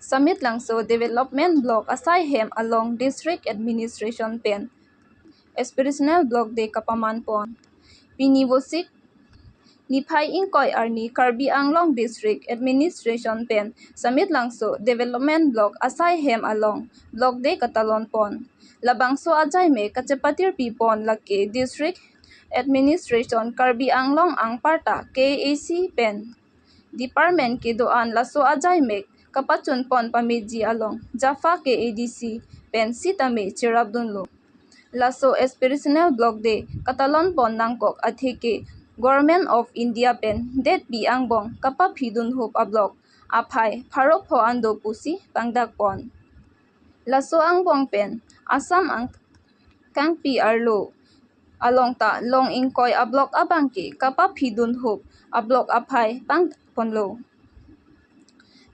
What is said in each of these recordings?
Samitlangso Development Block asai hem along District Administration pen Aspirational Block de kapaman pon Pini Wosik Niphai Ingkoi Arni Karbi Anglong District Administration pen Samitlangso Development Block asai hem along Block de Katalon pon Labangso ajai me kachepatir pi pon lake District Administration Karbi Anglong Angparta KAC pen Department ke doan laso ajai mek kapachun pon pamiji along Jaffa KADC pen sitame chirabdunlo Laso Aspirational Block de Katalon pon nangkok atheke Government of India pen det bi angbong kapa phidun hup a block aphai pharok pho ando pusi pangdak pon Laso angbong pen Assam ang kangpi arlo along ta long ingkoi a block abangke kapa phidun hup a block aphai pang ponlo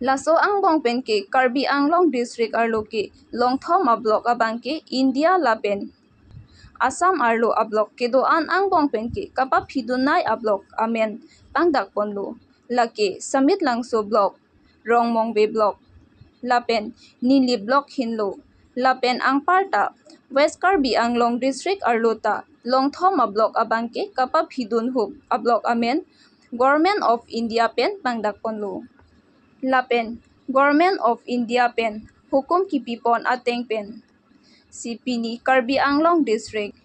Laso angbong pen ke Karbi Anglong District arlo ke longthom a block abangke India la pen Assam arlo a block ke doan angbong pen ke kapa phidunai a block amen pangdak ponlo lake Samitlangso Block Rongmongbe Block lapen Nili Block hinlo lapen angparta West Karbi Anglong District arlo ta longthom a block abangke kapa phidun hup a block amen Government of India pen pangdak ponlo Lapen Government of India pen hukum kipi pon ateng pen Sipini Karbi Anglong District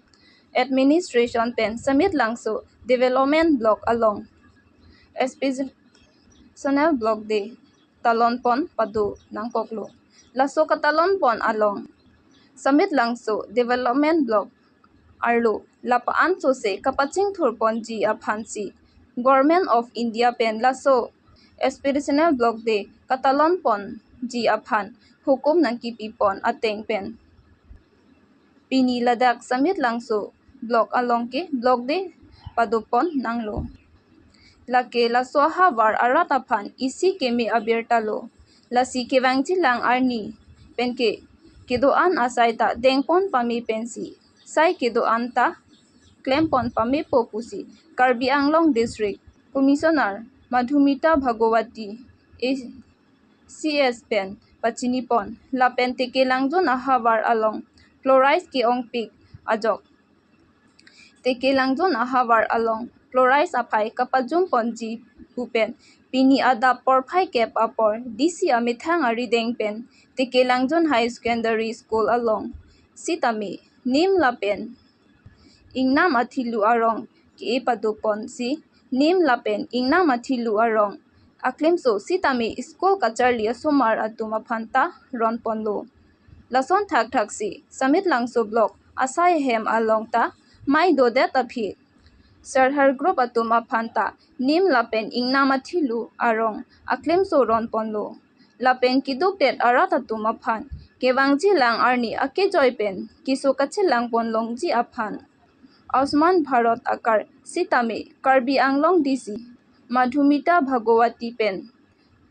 Administration pen Samitlangso Development Block along Aspirational Block de Talon pon padu nangkoklo Laso katalon pon along Samitlangso Development Block arlo lapaan so se kapaching thur pon ji aphansi Government of India pen laso Aspirational Block de Katalon pon ji aphan hukum nangki pon ateng pen Pini Ladakh Samitlangso Block along ke Block de padupon nanglo Lake laso hawar arat aphan isi kemi abirtalo lasi kewangji lang arni penke kedoan asai ta dengpon pami pensi sai kedoan ta klempon pami popusi Karbi Anglong District Commissioner Madhumita Bhagawati CS pen pachini pon lapen teke langjun ahawar along Chloride ke ongpik ajok teke langjun ahawar along Chloride aphai kapajum pon ji pupen pini ada porphai kep apor DC amithang ari deng pen teke langjun High Secondary School along sitame nim lapen ingnam athilu arong ke padupon si nim lapen ingnam athilu arong aklimso sitame school kacharli asomar atum aphanta ron ponlo Lason thak thak si Samitlangso Block asai hem along ta mai dodet aphi Sarhar Group atum aphanta nim lapen ingnam athilu arong aklimso ron ponlo Lapen kiduk det arat atum aphan kewangji lang arni ake joy pen kisu kachilang ponlong ji aphan Ayushman Bharat akar sitame Karbi Anglong DC Madhumita Bhagawati pen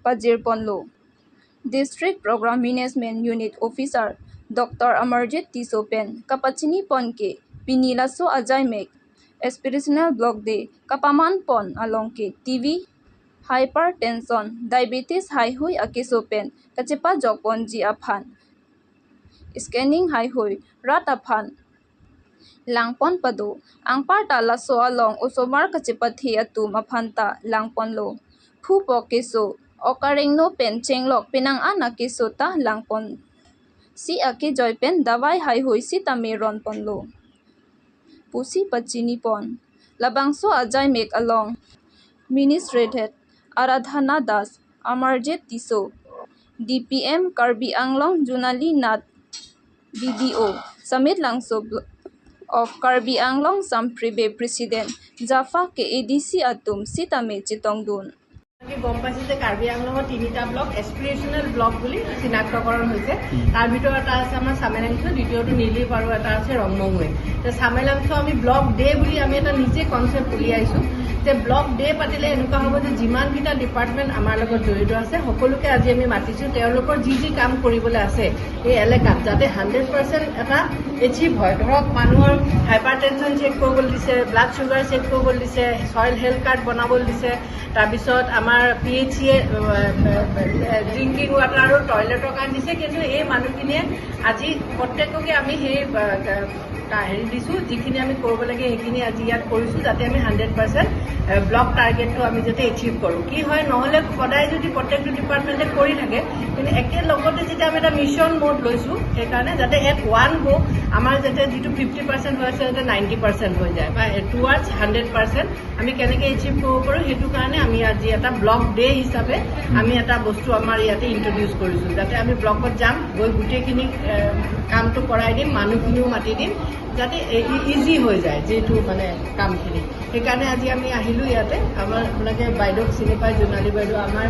pajir ponlo District Program Management Unit Officer Dr. Amarjit Tiso pen kapachini pon ke pini laso ajai mek Aspirational Block de kapaman pon along ke TV hypertension diabetes hai hui akeso pen kachepa jok pon ji aphan scanning hai hui rat aphan langpon padu angparta laso along osomar kachepa thi atum aphanta langpon lo phupo keso okaring no pen chenglok penang an akeso ta langpon si ake joy pen dawai hai hui si tame ron ponlo pusi pachini pon labangso ajai mek along Ministrated Aradhana Das Amarjit Tiso DPM Karbi Anglong Junali Nath BDO Samitlangso of Karbi Anglong Sampribe President Jaffa KADC atum sitame Chitongdun গম পাইছোঁ যে কাৰ্বি আংলঙৰ তিনিটা block এছপিৰেশ্যনেল block বুলি চিনাক্তকৰণ হৈছে। তাৰ ভিতৰত এটা আছে আমাৰ চামেলাংছ, দ্বিতীয়টো নীলিপ আৰু এটা আছে ৰংমংৱে। চামেলাংছ আমি ব্লক ডে বুলি আমি এটা নিজে কনচেপ্ট উলিয়াইছোঁ যে ব্লক ডে পাতিলে এনেকুৱা হ'ব যে যিমানকেইটা ডিপাৰ্টমেণ্ট আমাৰ লগত জড়িত আছে, সকলোকে আজি আমি মাতিছোঁ। তেওঁলোকৰ যি যি কাম কৰিবলৈ আছে এই এলেকাত, যাতে 100% এটা এচিভ হয়। ধৰক মানুহৰ হাইপাৰ টেনশ্যন চেক কৰিবলৈ দিছে, ব্লাড চুগাৰ চেক কৰিবলৈ দিছে, চইল হেল্থ কাৰ্ড বনাবলৈ দিছে, তাৰপিছত আমাৰ পিএইচচিয়ে ড্ৰিংকিং ৱাটাৰ আৰু টয়লেটৰ কাৰণে দিছে। কিন্তু এই মানুহখিনিয়ে আজি প্ৰত্যেককে আমি সেই হেৰি দিছোঁ, যিখিনি আমি কৰিব লাগে সেইখিনি আজি ইয়াত কৰিছোঁ, যাতে আমি 100% ব্লক টাৰ্গেটটো আমি যাতে এচিভ কৰোঁ। কি হয়, নহ'লে সদায় যদি প্ৰত্যেকটো ডিপাৰ্টমেণ্টে কৰি থাকে, কিন্তু একেলগতে যেতিয়া আমি এটা মিছন মোড লৈছোঁ, সেইকাৰণে যাতে এট ওৱান গ' আমাৰ যাতে যিটো 50% হৈ আছে যাতে 90% হৈ যায় বা টুৱাৰ্ডছ 100% আমি কেনেকৈ এচিভ কৰিব পাৰোঁ, সেইটো কাৰণে আমি আজি এটা ব্লক ডে হিচাপে আমি এটা বস্তু আমাৰ ইয়াতে ইণ্ট্ৰডিউচ কৰিছোঁ, যাতে আমি ব্লকত যাম, গৈ গোটেইখিনি কামটো কৰাই দিম, মানুহখিনিও মাতি দিম, যাতে ইজি হৈ যায় যিটো মানে কামখিনি। সেইকাৰণে আজি আমি আহিলোঁ ইয়াতে। আমাৰ আপোনালোকে বাইদেউক চিনি পায়, জোনালী বাইদেউ আমাৰ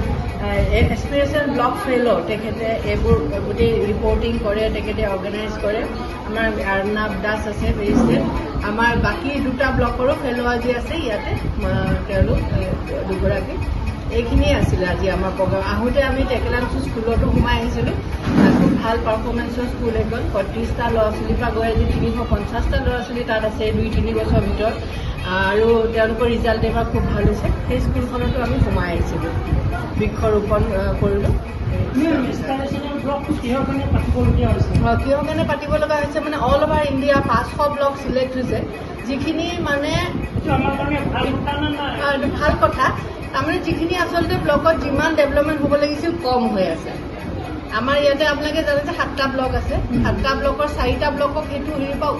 এছপিৰেশ্যন ব্লক ফেল', তেখেতে এইবোৰ গোটেই ৰিপৰ্টিং কৰে, তেখেতে অৰ্গেনাইজ কৰে। আমাৰ অৰ্ণৱ দাস আছে বেৰিষ্টাৰ, আমাৰ বাকী দুটা ব্লকৰো ফেল' আজি আছে ইয়াতে, তেওঁলোক দুগৰাকী। এইখিনিয়ে আছিলে আজি আমাৰ প্ৰগ্ৰাম। আহোঁতে আমি টেকেলাংচু স্কুলতো সোমাই আহিছিলোঁ। খুব ভাল পাৰফৰ্মেঞ্চৰ স্কুল এখন। 35টা ল'ৰা ছোৱালীৰ পৰা গৈ আজি 350টা ল'ৰা ছোৱালী তাত আছে 2-3 বছৰৰ ভিতৰত, আৰু তেওঁলোকৰ ৰিজাল্ট এইবাৰ খুব ভাল হৈছে। সেই স্কুলখনতো আমি সোমাই আহিছিলোঁ, বৃক্ষৰোপণ কৰিলোঁ। কিহৰ কাৰণে পাতিব লগা হৈছে মানে all over India 500 block select হৈছে, যিখিনি মানে ভাল কথা। তাৰমানে যিখিনি আচলতে ব্লকত যিমান ডেভেলপমেণ্ট হ'ব লাগিছিল কম হৈ আছে। আমাৰ ইয়াতে আপোনালোকে জানে যে 7টা ব্লক আছে, 7টা ব্লকৰ 4টা ব্লকক সেইটো হেৰিৰ পৰা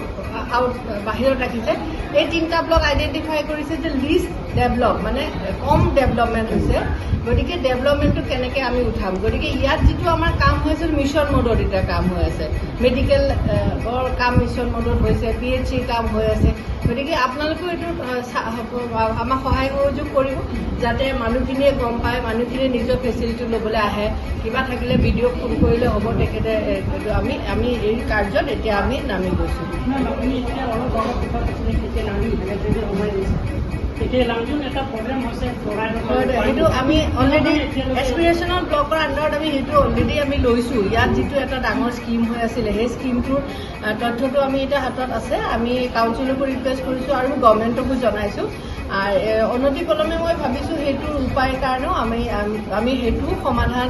আউট বাহিৰত ৰাখিছে। এই 3টা ব্লক আইডেণ্টিফাই কৰিছে যে লিষ্ট ডেভেলপ মানে কম ডেভেলপমেণ্ট হৈছে, গতিকে ডেভেলপমেণ্টটো কেনেকৈ আমি উঠাম। গতিকে ইয়াত যিটো আমাৰ কাম হৈছিল মিছন মোডত এতিয়া কাম হৈ আছে, মেডিকেলৰ কাম মিছন মোডত হৈছে, পিএইচচিৰ কাম হৈ আছে। গতিকে আপোনালোকেও এইটো আমাক সহায় সহযোগ কৰিব, যাতে মানুহখিনিয়ে গম পায়, মানুহখিনিয়ে নিজৰ ফেচিলিটি ল'বলৈ আহে। কিবা থাকিলে ভিডিঅ' ফোন কৰিলে হ'ব, তেখেতে এইটো আমি এই কাৰ্যত এতিয়া আমি নামি গৈছোঁ। সেইটো আমি অলৰেডি এছপিৰেশ্যনেল ব্লকৰ আণ্ডাৰত আমি সেইটো অলৰেডি আমি লৈছোঁ। ইয়াত যিটো এটা ডাঙৰ স্কীম হৈ আছিলে, সেই স্কীমটোৰ তথ্যটো আমি এতিয়া হাতত আছে। আমি কাউন্সিলকো ৰিকুৱেষ্ট কৰিছোঁ আৰু গভৰ্ণমেণ্টকো জনাইছোঁ। অনতি পলমে মই ভাবিছোঁ সেইটোৰ উপায় কাৰণেও আমি সেইটো সমাধান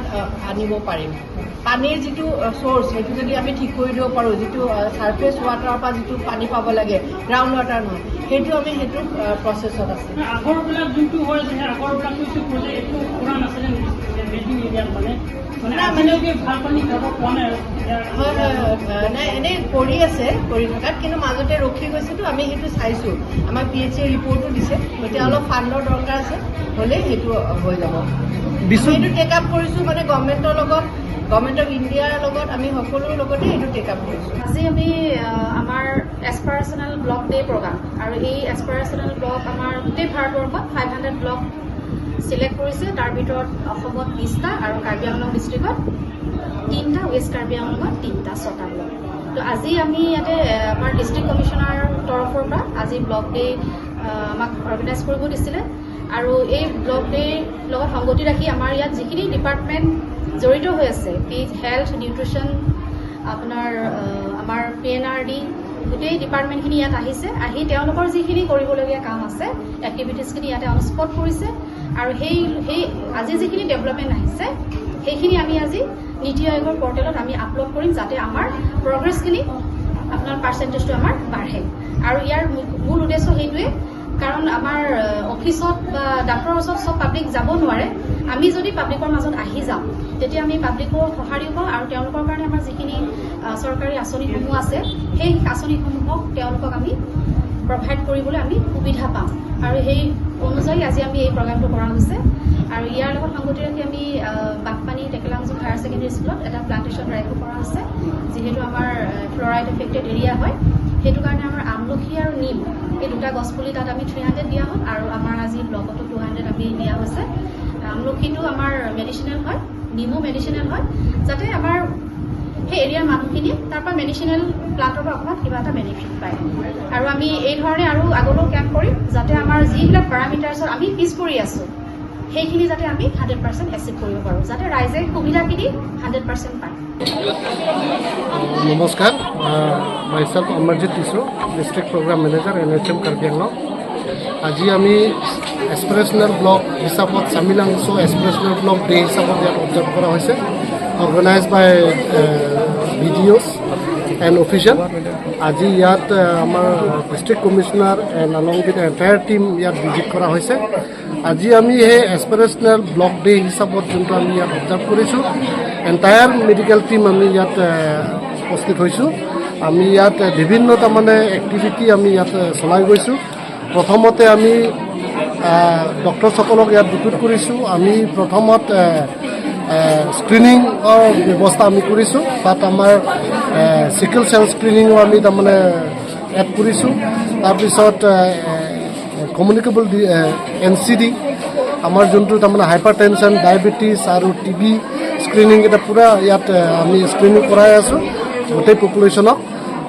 আনিব পাৰিম। পানীৰ যিটো চ'ৰ্চ সেইটো যদি আমি ঠিক কৰি দিব পাৰোঁ, যিটো ছাৰফেচ ৱাটাৰৰ পৰা যিটো পানী পাব লাগে, গ্ৰাউণ্ড ৱাটাৰ নহয়, সেইটো আমি সেইটো প্ৰচেছত আছে। হয় হয় হয়, নাই এনেই কৰি আছে, কৰি থকাত কিন্তু মাজতে ৰখি গৈছেতো, আমি সেইটো চাইছোঁ। আমাৰ পিএইচচিৰ ৰিপৰ্টো দিছে, এতিয়া অলপ ফাণ্ডৰ দৰকাৰ আছে, হ'লেই সেইটো হৈ যাব। সেইটো টেক আপ কৰিছোঁ মানে গভৰ্ণমেণ্টৰ লগত, গভৰ্ণমেণ্ট অফ ইণ্ডিয়াৰ লগত, আমি সকলোৰ লগতে এইটো টেক আপ কৰিছোঁ। আজি আমি আমাৰ এছপাৰেশ্যনেল ব্লক ডে প্ৰগ্ৰাম, আৰু এই এছপাৰেশ্যনেল ব্লক আমাৰ গোটেই ভাৰতবৰ্ষত 500 ব্লক চিলেক্ট কৰিছে। তাৰ ভিতৰত অসমত 20টা আৰু কাৰ্বি আংলং ডিষ্ট্ৰিক্টত 3টা, ৱেষ্ট কাৰ্বি আংলঙত 3টা, 6টা ব্লক। তো আজি আমি ইয়াতে আমাৰ ডিষ্ট্ৰিক্ট কমিশ্যনাৰ তৰফৰ পৰা আজি ব্লক ডে আমাক অৰ্গেনাইজ কৰিব দিছিলে, আৰু এই ব্লক ডেৰ লগত সংগতি ৰাখি আমাৰ ইয়াত যিখিনি ডিপাৰ্টমেণ্ট জড়িত হৈ আছে, হেল্থ, নিউট্ৰিশ্যন, আপোনাৰ আমাৰ PNRD, গোটেই ডিপাৰ্টমেণ্টখিনি ইয়াত আহিছে। আহি তেওঁলোকৰ যিখিনি কৰিবলগীয়া কাম আছে, এক্টিভিটিছখিনি ইয়াতে অন স্পট কৰিছে। আৰু সেই আজি যিখিনি ডেভেলপমেণ্ট আহিছে সেইখিনি আমি আজি নীতি আয়োগৰ পৰ্টেলত আমি আপলোড কৰিম, যাতে আমাৰ প্ৰগ্ৰেছখিনি আপোনাৰ পাৰ্চেণ্টেজটো আমাৰ বাঢ়ে। আৰু ইয়াৰ মূল উদ্দেশ্য সেইটোৱে, কাৰণ আমাৰ অফিচত বা ডাক্তৰৰ ওচৰত চব পাব্লিক যাব নোৱাৰে। আমি যদি পাব্লিকৰ মাজত আহি যাওঁ, তেতিয়া আমি পাব্লিকৰ সঁহাৰিও পাওঁ, আৰু তেওঁলোকৰ কাৰণে আমাৰ যিখিনি চৰকাৰী আঁচনিসমূহ আছে, সেই আঁচনিসমূহক তেওঁলোকক আমি প্ৰভাইড কৰিবলৈ আমি সুবিধা পাম। আৰু সেই অনুযায়ী আজি আমি এই প্ৰগ্ৰামটো কৰা হৈছে। আৰু ইয়াৰ লগত সংগতি ৰাখি আমি বাঘপানী টেকেলাংজুং হায়াৰ ছেকেণ্ডেৰী স্কুলত এটা প্লান্টেশ্যন ড্ৰাইভো কৰা হৈছে। যিহেতু আমাৰ ফ্লৰাইড এফেক্টেড এৰিয়া হয়, সেইটো কাৰণে আমাৰ আমলখি আৰু নিম এই দুটা গছপুলি তাত আমি 300 দিয়া হ'ল, আৰু আমাৰ আজি ব্লকতো 200 আমি দিয়া হৈছে। আমলখিটো আমাৰ মেডিচিনেল হয়, নিমো মেডিচিনেল হয়, যাতে আমাৰ সেই এৰিয়াৰ মানুহখিনিয়ে তাৰ পৰা মেডিচিনেল প্লাণ্টৰ পৰা অকণমান কিবা এটা বেনিফিট পায়। আৰু আমি এই ধৰণে আৰু আগলৈও কেম্প কৰিম, যাতে আমাৰ যিবিলাক পেৰামিটাৰ্ছত আমি পিছ পৰি আছোঁ, সেইখিনি যাতে আমি 100% এচিভ কৰিব পাৰোঁ, যাতে ৰাইজে সুবিধাখিনি 100% পায়। নমস্কাৰ, myself Amarjit Tisso, District Program Manager, NHM, Karbi Anglong. আজি আমি এছপিৰেশ্যনেল ব্লক হিচাপত চামিলাংছ' এছপিৰেশ্যনেল ব্লক ডে হিচাপত ইয়াত অবজাৰ্ভ কৰা হৈছে, organize by BDOs and official. আজি ইয়াত আমাৰ District Commissioner and along with entire team ইয়াত ভিজিট কৰা হৈছে। আজি আমি সেই এছপিৰেশ্যনেল ব্লক ডে হিচাপত যোনটো আমি ইয়াত অবজাৰ্ভ কৰিছোঁ, এণ্টায়াৰ মেডিকেল টীম আমি ইয়াত উপস্থিত হৈছোঁ। আমি ইয়াত বিভিন্ন তাৰমানে এক্টিভিটি আমি ইয়াত চলাই গৈছোঁ। প্ৰথমতে আমি ডক্টৰসকলক ইয়াত ডিপুট কৰিছোঁ। আমি প্ৰথমত স্ক্ৰিনিঙৰ ব্যৱস্থা আমি কৰিছোঁ। তাত আমাৰ চিকেল চেল স্ক্ৰিনিঙো আমি তাৰমানে এড কৰিছোঁ। তাৰপিছত কমিউনিকেবল এনচিডি, আমাৰ যোনটো তাৰমানে হাইপাৰ টেনশ্যন, ডায়েবেটিছ আৰু টিবি স্ক্ৰিনিং এটা পূৰা ইয়াত আমি স্ক্ৰিনিং কৰাই আছোঁ গোটেই পপুলেশ্যনক।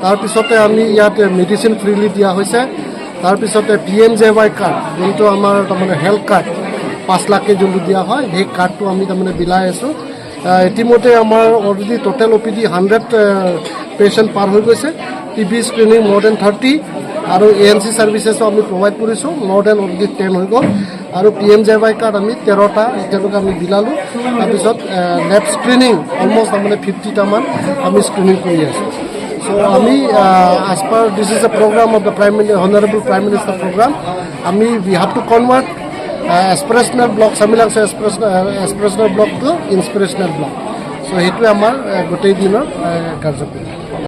তাৰপিছতে আমি ইয়াত মেডিচিন ফ্ৰীলি দিয়া হৈছে। তাৰপিছতে পিএমজেৱাই কাৰ্ড, যোনটো আমাৰ তাৰমানে হেল্থ কাৰ্ড, 5 লাখকৈ যোনটো দিয়া হয়, সেই কাৰ্ডটো আমি তাৰমানে বিলাই আছোঁ। ইতিমধ্যে আমাৰ already total OPD 100 patient পাৰ হৈ গৈছে। TB screening more than 30 আৰু এএনচি ছাৰ্ভিচেছো আমি প্ৰভাইড কৰিছোঁ, মোৰ then already 10 হৈ গ'ল। আৰু পিএমজেৱাই কাৰ্ড আমি 13টা এতিয়ালৈকে আমি বিলালোঁ। তাৰপিছত লেব স্ক্ৰিনিং অলমষ্ট তাৰমানে 50টামান আমি স্ক্ৰিনিং কৰি আছোঁ। চ' আমি as per this is a program of the Prime Honourable Prime Minister program, আমি we have to convert aspirational block, Samilangso aspirational block to inspirational block. So সেইটোৱে আমাৰ গোটেই দিনৰ কাৰ্যক্ৰম।